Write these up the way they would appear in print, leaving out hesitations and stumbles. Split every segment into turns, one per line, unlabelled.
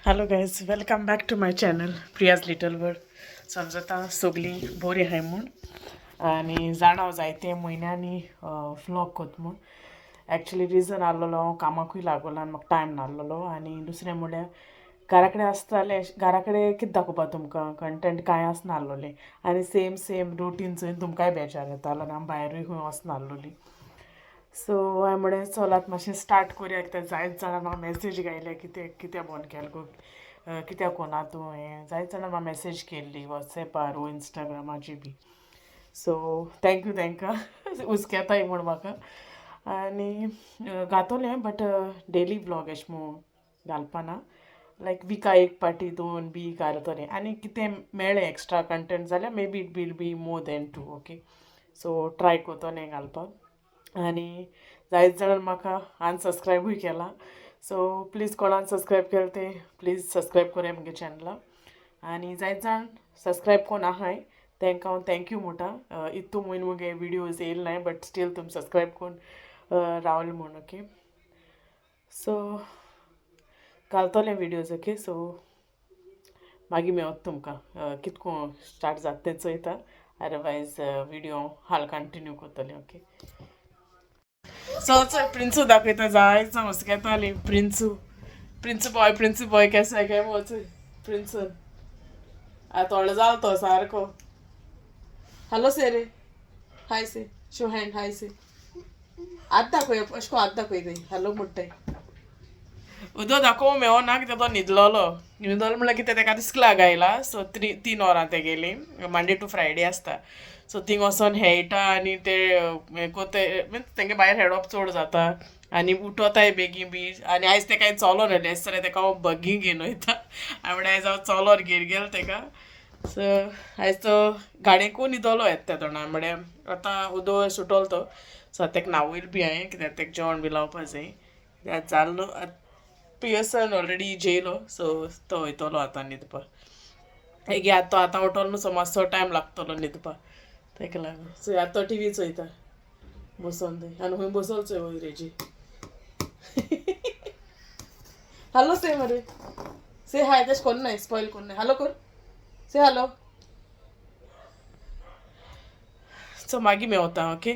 Hello guys, welcome back to my channel Priya's little world. समजता सगळीं बरी आहाय म्हूण आनी जाणा जायते म्हयन्यांनी व्लॉग कोत म्हूण. एक्चुली रिजन आहलोलो हांव कामाकूय लागलो आनी म्हाका टायम नाहलोलो. आनी दुसरें म्हणल्यार घरा कडेन आसतालें, घरा कडेन कितें दाखोवपा तुमकां कंटेंट कांय आसनाहलोलें आनी सेम सेम रुटीन चोयन तुमकांय बेजार येतालो आनी हांव भायरूय खंय वचनाहलोली. सो हांवें म्हणलें चलात मातशें स्टार्ट करुया, कित्याक जायत जाणां म्हाका मॅसेज घायले कितें कित्याक बंद केलें गो, कित्याक कोना तूं हें, जायत जाणां म्हाका मॅसेज केल्ली वॉट्सॅपार वो इंस्टाग्रामाचेर बी. सो thank you तांकां हुस्केताय म्हूण म्हाका. आनी घातोलें बट डेली व्लॉग एशें म्हूण घालपाना, लायक विका एक पाटी दोन बी घालतलें. आनी कितें मेळ्ळें एक्स्ट्रा कंटेंट जाल्यार maybe it will be more than two. Okay, so try कोतोलें घालपाक. आनी जायत जाणां म्हाका अनसबस्क्रायबूय केलां, सो प्लीज कोण अनसबस्क्रायब केलें तें प्लीज सबस्क्रायब कोराय मुगे चॅनला. आनी जायत जाण सबस्क्रायब कोण आहाय तांकां हांव thank you म्हणटा. इतू म्हयनो मुगे विडियोज येयले नाय बट स्टील तुमी सबस्क्रायब करून रावले म्हूण. ओके, सो घालतलें विडियोज. ओके, सो मागीर मेवत तुमकां कितको स्टार्ट जाता तें चोयता, अदरवायज विडियो हाल कंटिन्यू करतलें. ओके, सो चोय प्रिंसू दाखयता, जायत जाण हुस्केताली प्रिंसू, प्रिंसू बॉय, प्रिंसू बॉय केसो काय वचूय प्रिंसून आतां थोडो जालो तो सारको. हॅलो से रे, हाय से, शो हँड हाय से, आत दाखय अशें कोन्न आत दाखयताय हॅलो म्हणटाय. उदो दाखोवंक मेळना कित्याक तो न्हिदलोलो, न्हिदलो म्हणल्यार कितें तेका इस्कुलाक आयला. सो 3 वरां तेगेली मंडे टू फ्रायडे आसता. सो थिंग वचोन खेळटा आनी ते हें कोत्ताय, मिन्स तेंगे भायर खेळप चड जाता आनी उठोताय बेगीन बी. आनी आयज तेका हांवें चलोन व्हेलें, अशें जाल्यार तेका हांव बगी घेवन वयता, हांवें म्हणलें आयज हांव चलोन घेवन गेलें तेका. सो आयज तो गाडयेकूय न्हिदलो येता ते तोंडा, म्हळ्यार आतां उदो सुटोलो तो. सो आतां तेका न्हांवयल बी हांवें कित्याक तेका जेवण बी लावपा जाय, कित्याक जालो न्हू पियर्सन ऑलरेडी जेयलो. सो तो वयतलो आतां न्हिदपा, हेगे आतां तो आतां उठलो न्हू, सो मातसो टायम लागतलो न्हिदपा तेका लागून. सो आतां तो टिवी चोयता बसोन थंय आनी खंय बसोल चोय वयर हेजी. हॅलो से मरे, से हाय, तशें कोन्नाय स्पॉयल कोन्नाय, हॅलो कर, से हॅलो. सो मागीर मेवता. Okay,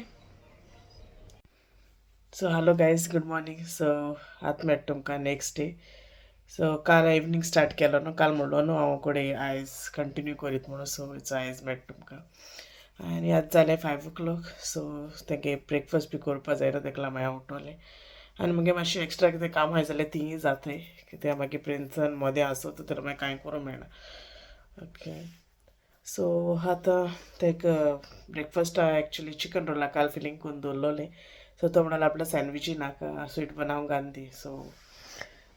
so hello guys, good morning. So आतां मेळटा तुमकां नेक्स्ट डे. सो काल इवनींग स्टार्ट केलो न्हू, काल म्हणलो न्हू हांव कडेन आयज कंटिन्यू करीत म्हणून. सो आयज मेळटा तुमकां. आनी आतां जालें 5 o'clock. सो तेगे ब्रेकफास्ट बी करपा जाय न्हू, तेका लागून मागीर हांव उठोलें. आनी मुगे मातशें एक्स्ट्रा कितें काम आसा जाल्यार तींय जाताय, कित्याक मागीर प्रिंसन मदें आसत जाल्यार मागीर कांय करूंक मेळना. ओके, सो आतां तेका ब्रेकफास्टा एक्चुली चिकन रोला काल फिलींग करून दवरलोलें. सो तो म्हणालो आपल्या सँडविचूय नाका, स्वीट बनावंक घालून दी. सो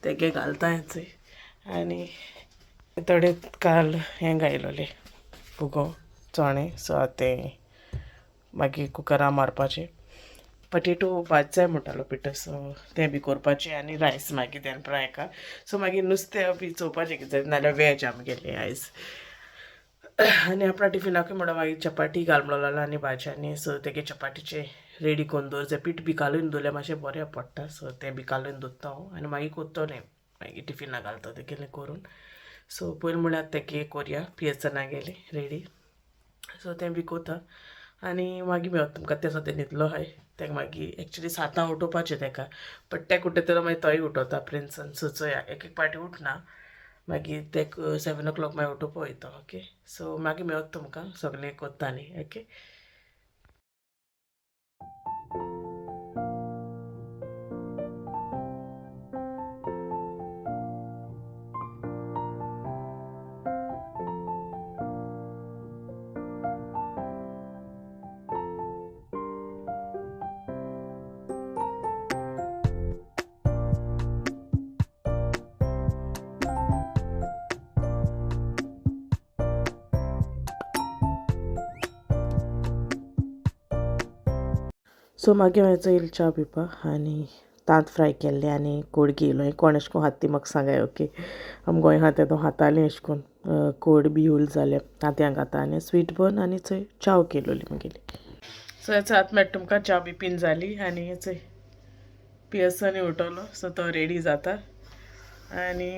तेगे घालता चोय. आनी थोडे काल हें घायलोलें मुगो चणे, सो आतां तें मागीर कुकरा मारपाचें. पटेटो भाज जाय म्हणटालो पिटर, सो तें बी करपाचें. आनी रायस मागीर दनपरां एका. सो मागीर नुस्तें बी चोवपाचें कितें जाय, नाल्यार वेज आमगेलें आयज. आनी आपल्या टिफिनाकूय म्हणून मागीर चपाटी घाल म्हणलो आनी भाजयांनी. सो तेगे चपाटीचें रेडी करून दवर जाय, पीठ बी कालोवन दवरल्यार मातशें बरें पडटा. सो तें बी कालोवन दवरता हांव आनी मागीर कोत्तोलें, मागीर टिफिनाक घालता तेगेलें करून. सो पयलीं म्हळ्यार तेगे कोरया पियेसना गेली रेडी. सो तें बी कोता आनी मागीर मेवता तुमकां. तें सद्या न्हिदलो आहाय, तेका मागीर एक्चुली 7 उठोवपाचें तेका, बट तेका उठयतलो मागीर तोय उठोता प्रिंसन. सो चोया एक एक पाटी उठना, मागीर तेका 7 o'clock मागीर उठोवपा वयता. ओके, सो मागीर मेवता तुमकां सगळें कोत्ता न्ही. ओके, सो मागीर हांवें चोयल च्या पिवपा आनी तांत फ्राय केल्लें आनी कोड घेयलो. कोण एशें कोन्न खाता ती म्हाका सांगाय. ओके, आम गोंय खाता तो खातालीं एशें कोन्न कोड बी उल जाल्यार तांतयां खाता. आनी स्वीट बन आनी चोय च्याव केलोली मुगेली. सो हेचो आतां मेळटा तुमकां. च्या बी पीन जाली आनी चोय पियर्सनूय उठोलो. सो तो रेडी जाता आनी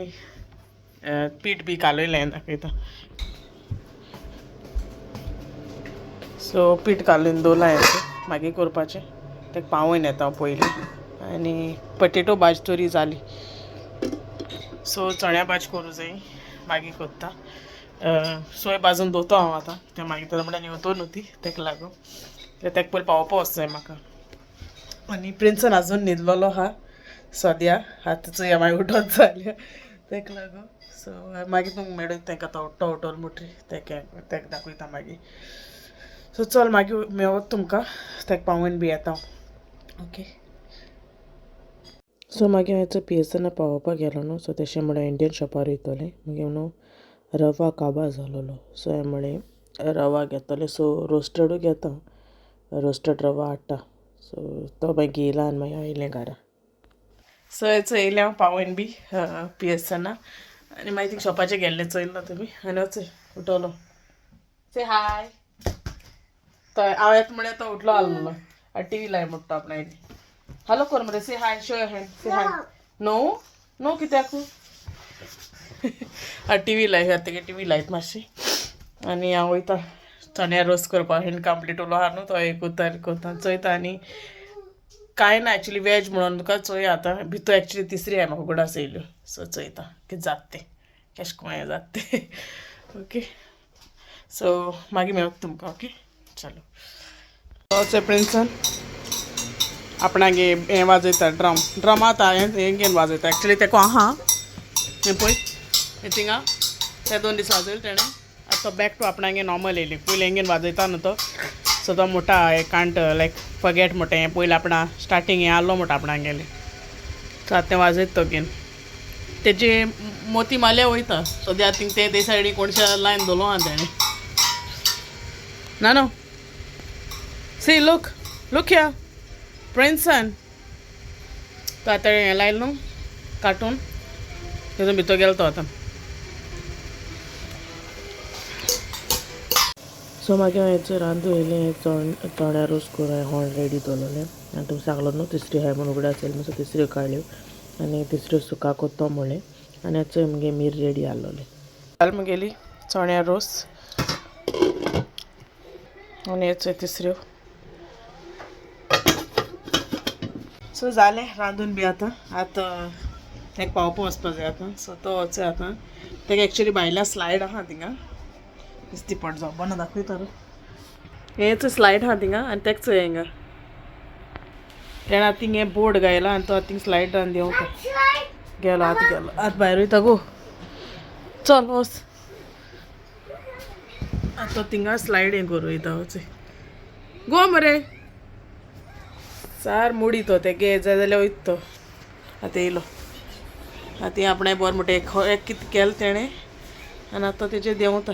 पीठ बी कालयलें दाखयता. सो पीठ कालोवन दवरलां हें मागीर करपाचें, तेका पावोवन येता हांव पयलीं. आनी पटेटो भाजी तरी जाली. सो चण्या भाजी करूं जाय, मागीर कोत्ता. सोय भाजून दवरता हांव आतां, तें मागीर तर म्हणल्यार न्हिवतो न्हू ती, तेका लागून तेका पयलीं पावोवपा वचूं जाय म्हाका. आनी प्रिन्सन आजून न्हिदलेलो आहा सद्या, आतां चोया मागीर उठत जाल्यार, तेका लागून. सो मागीर तुमकां मेळून तेंका आतां उठ्ठो उठोल मुटरी तेका तेका दाखयता मागीर. सो चल मागीर मेवत तुमकां, तेका पावोवन बी येता हांव. ओके. सो मागीर हांव पिएसना पावोवपाक गेलो न्हू, सो तेशें म्हळ्यार इंडियन शॉपार वयतोलें. मागीर न्हू रवा काबार जालोलो, सो हांवें म्हळें रवा घेतोलें. सो रोस्टेडूय घेता, रोस्टेड रवा हाडटा. सो तो मागीर घेयला आनी मागीर हांव येयलें घरा. सो हेचो येयलें हांव पावोवन बी पिएसना, आनी मागीर थिंग शॉपाचेर गेल्लें चोयलें ना तुमी. आनी वचय उठलो, से हाय. तो हांव येता म्हळ्यार तो उठलो आहलो, आनी टी व्ही लाय म्हणटा आपणाली. हॅलो कर मरे, say hi, show your hand, say hi. No no कित्याक टी व्ही लाय, तेगे टी व्ही लायत मातशी. आनी हांव वयता चण्या रोस करपाक. हें कंप्लीट उलो आहा न्हू, तो एक उतार करता चोयता. आनी कांय ना एक्चुली वेज म्हणून तुका चोया आतां भितर एक्चुली तिसरी हांवें म्हाका उगडास येयल्यो. सो चोयता कितें जाता तें, केशें कोण हें जाता तें. ओके, सो मागीर मेळत तुमकां. ओके चलो. चोय प्रिन्सन आपणागे हें वाजयता, ड्रम. ड्रम आतां हें घेवन वाजयता. एक्चुली तेका आहा हें पळय, हें थिंगा ते 2 दीस वाजयले तेणें. आतां तो बॅक टू आपणागे नॉर्मल येयली. पयलीं हेंगेन वाजयता न्हू तो, सो तो मोठा हे कांट लायक फॉरगेट म्हणटा हें पयलीं आपणा स्टार्टींग हें आहलो म्हणटा आपणागेलें. सो आतां तें वाजयता तो घेवन, तेजे मोती माल्या वयता. सद्या थिंग ते ते सायडी कोणशा लायन दवरलो आहा तेणें. ना न्हू, सी लूक लूक ह्या प्रिन्सन. तो आतां हें लायलें न्हू कार्टून, तितून भितर गेलो तो आतां. सो मागीर हांवें चोय रांदू येयलें, चण्या रोस करून हांवें होण रेडी दवरलेलें. आनी तुमकां सांगलो न्हू तिसरी हांवें म्हूण उगडास येयलो, सो तिसऱ्यो काडल्यो आनी तिसऱ्यो सुका कोत्तो म्हणलें. आनी चोय मुगे मीर रेडी आहलोलें. जालें मुगेली चण्या रोस आनी चोय तिसऱ्यो. सो जालें रांदून बी आतां. आतां तेका पावोवपा वचपा जाय आतां. सो तो वचय आतां. तेका एक्चुली भायल्या स्लायड आहा थिंगा, दिसती पड जावं बन दाखयता रे. हेंच स्लायड आहा थिंगा आनी तेका चोय हिंगा तेणें आतां थिंग हें बोर्ड घायला आनी तो आतां थिंग स्लायड आनी देंवता गेलो. आतां गेलो, आतां भायर वयता गो, चल वच. आतां तो थिंगा स्लायड हें करूं वयता, वचय गो मरे. सार मुडी तो तेगे जाय जाल्यार वयता तो. आतां येयलो, आतां आपणें बरें म्हणटा एक एक कितें केलें तेणें आनी आतां तेजेर देंवता.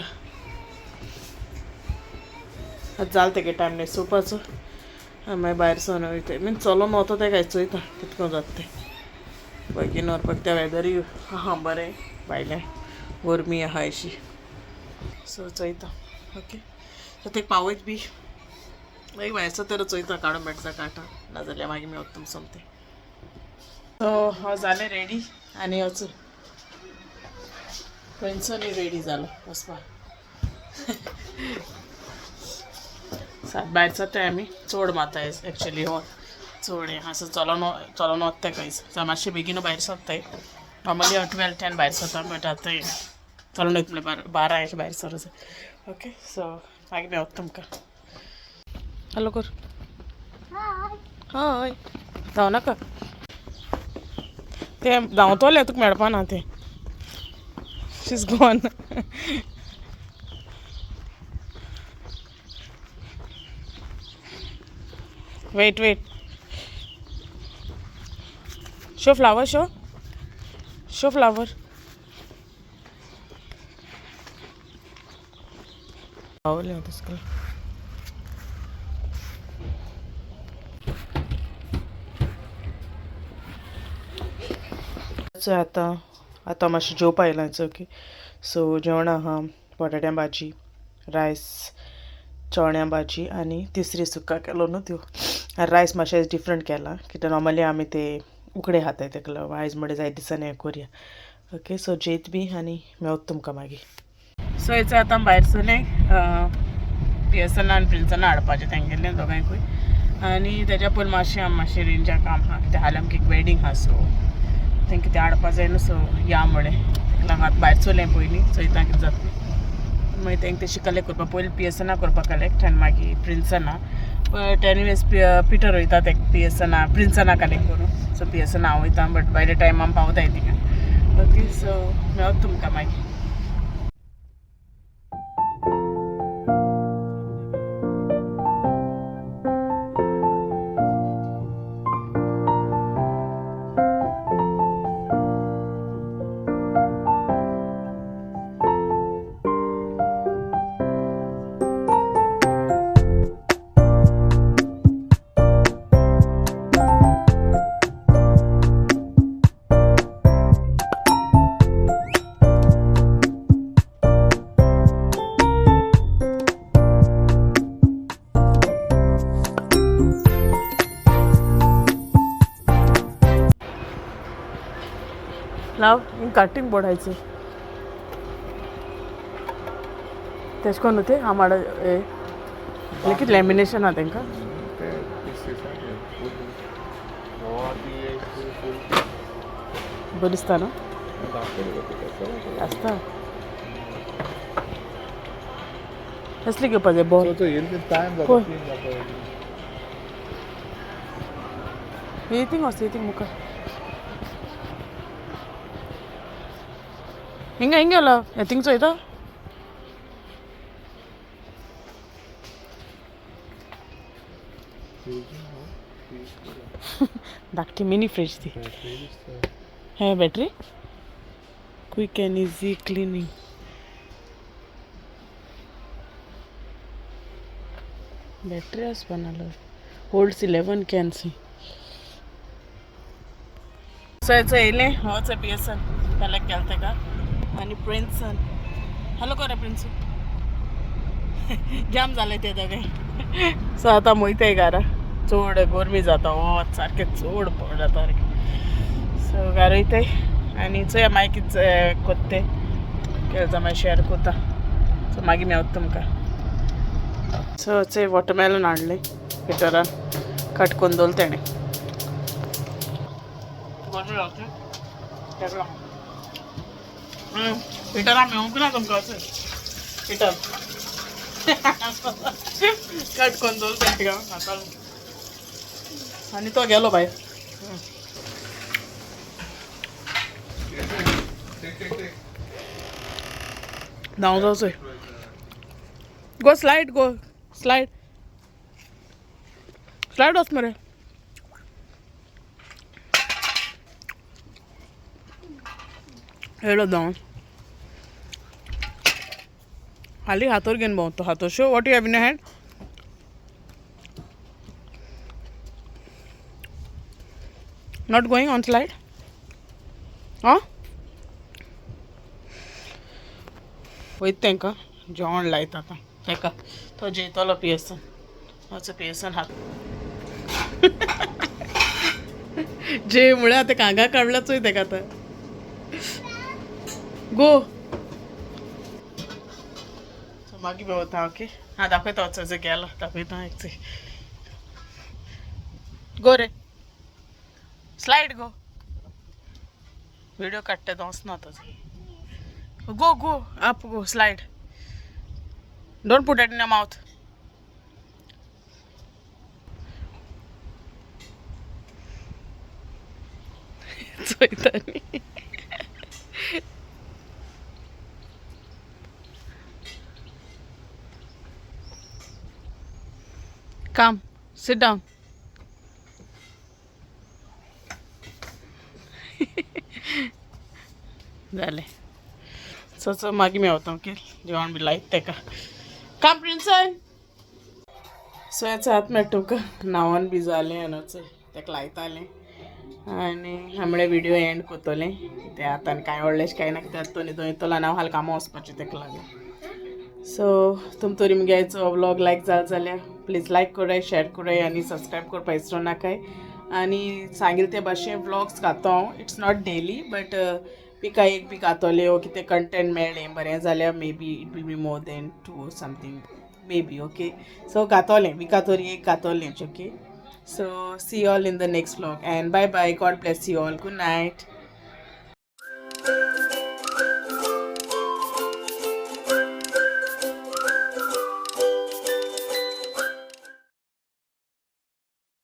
आतां जालें तेगे टायम न्हेसोवपाचो. आनी मागीर भायर सरून वयता, मीन चलोन वता तेका चोयता कितको जाता तें. बेगीन व्हरपाक त्या वेदरूय आहा बरें, भायलें गरमी आहा अशी. सो चोयता. ओके, सो तेका पावयत बी मागीर भायर सर चोयता काडून मेळटा काडटा, नाजाल्यार मागीर मेवता तुमकां सोमतें. सो हांव जालें रेडी आनी वच प्रिन्सनूय रेडी जालो वचपाक. सात भायर सरताय आमी, चड मारता एक्चुली हो चड हें आसा. चलोन चलोन वता तेका. सो मातशें बेगीन भायर सरताय, नॉर्मली हांव 12:10 भायर सरता, बट आतां चलोन वयता म्हणल्यार 12 अशें भायर सर. ओके, सो मागीर मेवता तुमकां. हॅलो कर, हय धांव नाका, तें धांवतलें तुका मेळपा ना तें. She's gone. Wait, wait. Show flower, show. Show flower. पावलें तसलें. चोय आतां आतां मातशें जेवपा येयलां. ओके, सो जेवण आहा बटाट्या भाजी, रायस, चण्या भाजी आनी तिसरी सुका केलो न्हू त्यो. आनी रायस मातशें डिफरंट केला, कित्याक नॉर्मली आमी ते उकडे खाताय, तेका लागून आयज म्हणल्यार जाय दिसांनी हें करुया. ओके सो जेत बी आनी मेवत तुमकां मागीर. सो हेचो आतां भायर सरलें पियर्सना आनी प्रिन्सना हाडपाचें तेंगेलें दोगांयकूय. आनी तेज्या पयलीं मातशें आमी मातशें रेंजा काम आहा कित्याक हालीं आमकां एक वेडींग आहा सो तेंकां कितें हाडपा जाय न्हू सो या म्हळें तेका लागून आतां भायर सरलें पयलीं चोयता कितें जाता. मागीर तेंकां तेशी कलेक्ट करपा पयलीं पियर्सना करपा कलेक्ट आनी मागीर प्रिन्सना. बट एनिवेज पिटर वयता तेका पियर्सना प्रिन्सना कलेक्ट करूं. सो पियर्सना हांव वयता बट बाय the time आमी पावताय थिंगा. ओके सो मेवता तुमकां मागीर. लाव हिंग कटिंग बोर्ड हायचो तेश कोन न्हू ते आमाड कितें लॅमिनेशन आहा तेंकां. बरें दिसता न्हू आसता कसली घेवपा जाय बॉल पळय ही थिंग वच थिंग मुखार हिंगा हिंगा येलो हे थिंग चोयता. धाकटी मिनी फ्रिज ती. हे battery quick and easy cleaning. Battery आसपा नाल्यार होल्ड्स 11 cans. सो हेचो येयलें होच पियर्सन कलेक्ट केलें तेका आनी प्रिन्सन हॅलो कोरे प्रिन्सू जाम जालें ते दोगे. सो आतां वयताय घरा चड गरमी जाता वोत सारकें चड जाता सारकें. सो घरा वयताय आनी चोया मागीर कितें कोत्ता तें केलें जाल्यार मागीर शेअर कोत्ता. सो मागीर मेवता तुमकां. सो चोय वॉटरमेलन हाडलें पिटरान कट करून दवरलें तेणें. गरमी जाता तेका लागून पिटरान मेवूंक ना तुमकां अशें पिटर कट करून दवरलें तेका आतां आनी तो गेलो भायर. धांव जावचो. गो स्लायड गो स्लायड स्लायड वच मरे. येयलो धांवन हालीं हातोर घेवन भोंवता. हातोर show what you have in hand. Not going on slide? आं वयता तेंकां जेवण लायता आतां तेका. तो जेयतलो पियर्सन वचो पियर्सन हात जे म्हळ्यार आतां कांगा काडला चोय तेका आतां. गो सो मागीर भोंवता. ओके आं दाखयता वचो गेलो दाखयता एक चोय. गो रे स्लायड गो. व्हिडिओ काडटा तो वचना तो. Go go up go slide. Don't put it in your mouth. चोयता न्ही. Come, sit down. जालें. सो सो मागीर मेवता. ओके जेवण बी लायत तेका. काम प्रिन्सन. सो हेचो हात मेळटा तुमकां. न्हांवन बी जालें आनी चोय तेका लायतालें आनी आमळे व्हिडियो एंड कोत्तोलें. ते आतां आनी कांय व्हडलेंशें कांय ना कित्याक तो न्हिदोन येतलो आनी हांव हालीं कामां वचपाचें तेका लागून. सो तुम तरी मुगे आयचो व्लॉग लायक जालो जाल्यार प्लीज लायक कराय, शेअर कराय आनी सबस्क्रायब करपा विसरो नाकाय. आनी सांगिल्ले ते भाशेन व्लॉग्स घातो हांव. It's not daily, but विका एक बी घातोले वो कितें कंटेंट मेळ्ळें बरें जाल्यार maybe it will be more than two, something maybe, okay? So घातोलें विका तरी एक घातोलें, okay? So see all in the next vlog and bye bye. God bless you all. Good night.